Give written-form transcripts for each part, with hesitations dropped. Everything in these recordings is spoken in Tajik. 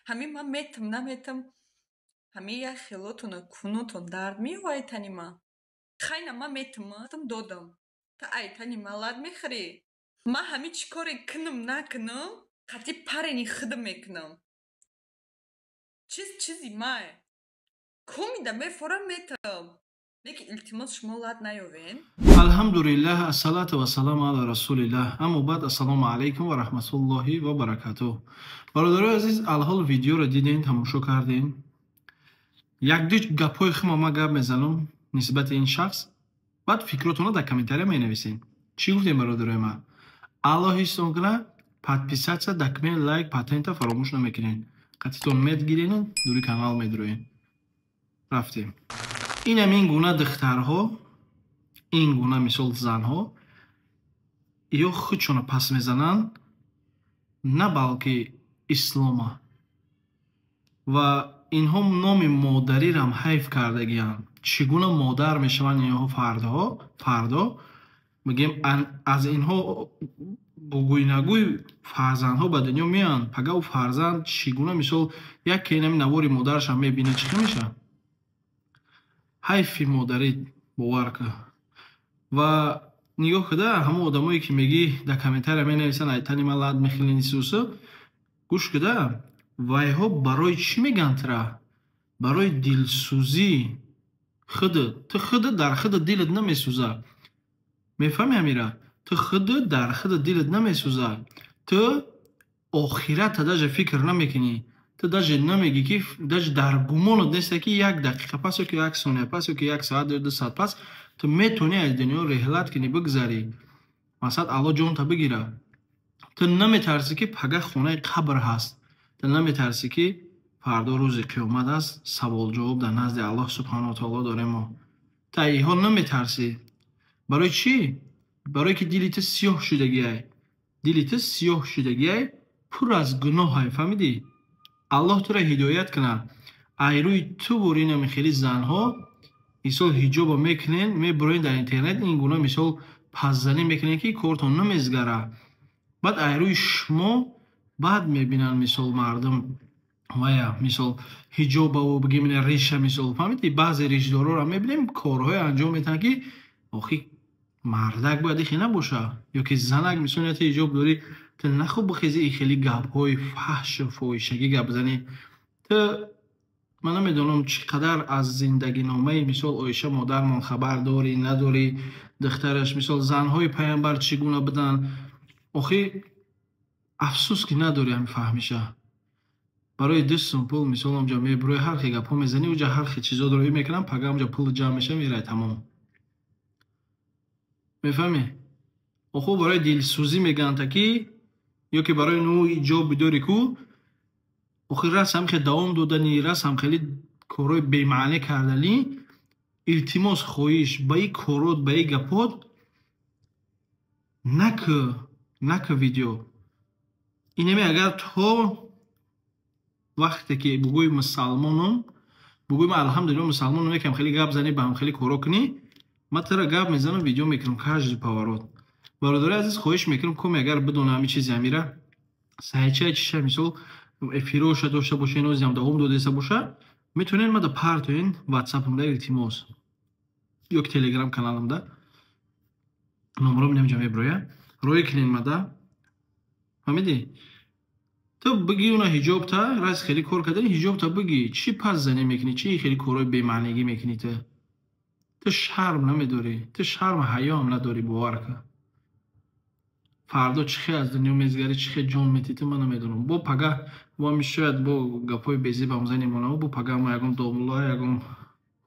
Ҳамин ман метам, наметам, ҳамин як хелотона кунотон дард меёвай тани ман. Хайна ман метам, додам. Та ай тани ман лат мехӯрӣ? Ман ҳамин чӣ коре кунам, накунам, қатъи парени худам мекунам. Чиз чизи май. Комида мефорам, метам. Лекин илтимос, шумо лат наёвен. Алҳамдулиллаҳ, ассалату вассаламу ала расулиллаҳ, аммо баъд, ассалому алайкум ва раҳматуллоҳи ва баракатуҳ. Бародарои азиз, алҳол видеоро дидем, тамошо кардем. Якду гапҳои хума ман гап мезанам нисбати ин шахс, баъд фикротонро дар комментария менависем. Чӣ гуфтем, бародарои ман? Аллоҳ ҳифзтон кунад. Подписаться, дакмаи лайк, патента фаромӯш намекунед. Қатитон медгирен, дури канал медуроен. Рафтем. Инам ин гуна духтарҳо, ин гуна мисол занҳо ё худшона пас мезананд, на балки ислома. Ва инҳо номи модарирам ҳайф кардагианд. Чӣ гуна модар мешаванд инҳо фардоҳо? Фардо мегӯем, аз инҳо бугӯй нагӯй фарзандҳо ба дунё меоянд. Пага ӯ фарзанд чӣ гуна, мисол, яке инами навори модарашам мебинад, чӣ хел мешавад? Ҳайфи модарӣ, бовар кун. Ва нигоҳ куда, ҳамон одамое ки мегӣ, дар комментария менависанд, ай тани ман лат мехӯрӣ, сусу, гӯш куда, вайҳо барои чӣ мегӯянд тира? Барои дилсӯзӣ. Худат, ту худат дар худат дилат намесӯза. Мефаҳмӣ ҳамира? Ту худат дар худат дилат намесӯза. Ту охирата даже фикр намекунӣ. Ту даже намегӣ ки, даже дар гумонат несте ки як дақиқа пас ё ки як сония пас ё ки як соат ё 2 соат пас ту метавонӣ аз дунё реҳлат кунӣ, бигзарӣ. Масалан, Аллоҳ ҷонта бигира. Ту наметарсӣ ки пага хонаи қабр ҳаст. Ту наметарсӣ ки фардо рӯзи қиёмат аст, саволҷавоб дар назди Аллоҳ субҳанаҳу ва таоло дорем мо. Ту аз инҳо наметарсӣ. Барои чӣ? Барое ки дили ту сиёҳ шудагиай. Дили ту сиёҳ шудагиай, пур аз гуноҳай, фаҳмидӣ? Аллоҳ туро ҳидоят кунад. Ай рӯи ту бор инами хели занҳо, мисол, ҳиҷоба мекунен, мебуроен дар интернет, ин гуна, мисол, пасзанӣ мекунен ки кортон намезгара. Баъд ай рӯи шумо баъд мебинанд, мисол, мардум вая, мисол, ҳиҷобаву бигем, риша, мисол, фаҳмидӣ? Баъзе ришдорора мебинем, корҳое анҷом медиҳанд ки охи мардак бояд ихе набоша. Ё ки занак, мисол, ту ҳиҷоб дорӣ, ту нахуб бихези, и хели гапҳои фаҳшу фоҳишагӣ гап занӣ. Ту, ман намедонам, чӣ қадар аз зиндагиномаи, мисол, Оиша модармон хабар дорӣ, надорӣ, духтараш, мисол, занҳои пайғамбар чӣ гуна буданд. Охи афсӯс ки надорӣ ҳамин фаҳмиша. Барои 2 сум пул, мисол, онҷа мебурои, ҳар хел гапҳо мезанӣ, уҷа ҳар хел чизо роӣ мекунанд, пага онҷа пул ҷамъ мешава, мерай, тамом. Мефаҳмӣ? Охо барои дилсӯзӣ мегӯянд ки ё ки барои ну ҳиҷоб бидорӣ ку, охир рас ҳам хел давом додани, рас ҳам хеле корҳои бемаъне карданӣ. Илтимос, хоҳиш, ба ин корот, ба ин гапот накӯ, накӯ видео. Инаме агар то вақте ки бугӯи мусалмонум, бугӯи ман алҳамдулилла мусалмонум, якам хеле гап занӣ, ба ҳам хеле коро кунӣ, ман тура гап мезанам, видео мекунам каждый поворот. Бародари азиз, хоҳиш мекунам, коме агар бидона ҳамин чизи ҳамира сайча чиша, мисол, эфироша дошта боша, инозиам давом додаиста боша, метавонед мада партоен ватсапамда, илтимос, ё ки телеграм каналамда номером инамҷа меброя, роӣ кунед мада. Фаҳмидӣ? Ту бигӣ уна ҳиҷобта, раз хеле кор кардани, ҳиҷобта бигӣ, чӣ пас занӣ мекунӣ, чӣ хеле корҳои бемаънигӣ мекунӣ? Ту шарм намедорӣ, ту шарму ҳаёам надорӣ, бовар кун. Фардо чӣ хел аз дунё мезгарӣ, чӣ хел ҷон метӣ ту, ман намедонам. Бо пага бо ҳами шояд бо гапҳои безебам занем онаву, бо пага мо ягон домулла, ягон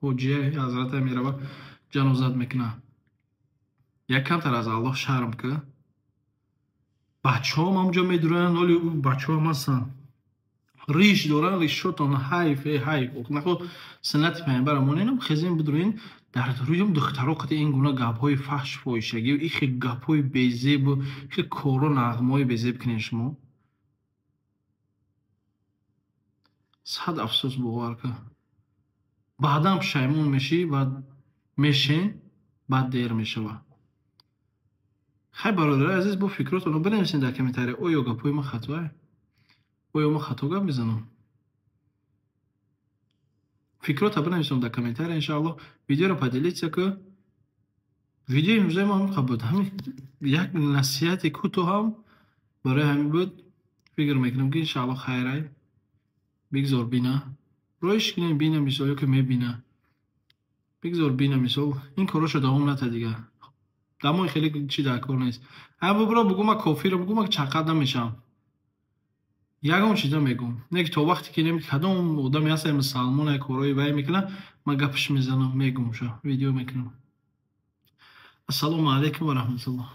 ҳоҷия, ҳазрата мерава, ҷанозат мекунад. Як камтар аз Аллоҳ шарм кун. Бачаҳом ҳамҷо медуранд, оли бачаҳоам ҳастанд, риш доранд, ришотон ҳайф, э ҳайф. Нахо суннати пайғамбара моненам, хезем бидурен дар рӯям духтаро қати ин гуна гапҳои фаҳш, фоҳишагӣ, ихе гапҳои безебу ихе коро, нағмаҳои безеб кунед шумо. Сад афсӯс, бовар кун. Баъдан пушаймон мешӣ, баъд мешен, баъд дер мешавад. Хай, бародарои азиз, бо фикротонро бинависед дар комментария. Оё гапҳои ман хатоае? Оё ман хато гап мезанам? Фикрота бинависом дар комментария, иншаалло. Видеоро поделиться ку. Видеои имрӯзаи мо ҳамин буд. Ҳамин як насиҳати кӯтоҳам барои ҳамин буд. Фикр мекунам, ки иншаалло хайрай. Бигзор бина, роиш кунем, бина, мисол, ё ки мебина, бигзор бина. Мисол, ин корошо давом ната дига. Дамои хеле чи дар кор нест. Ҳам бубро, бугӯ, ма кофиро бугӯ, ма чаққат намешавам, ягон чиза мегӯм. Не ки то вақте ки нем кадом одаме ҳаста, мусалмоне, корҳои вай мекунад, ман гапаш мезанам, мегӯмша, видео мекунам. Ассалому алайкум ва раҳматуллоҳ.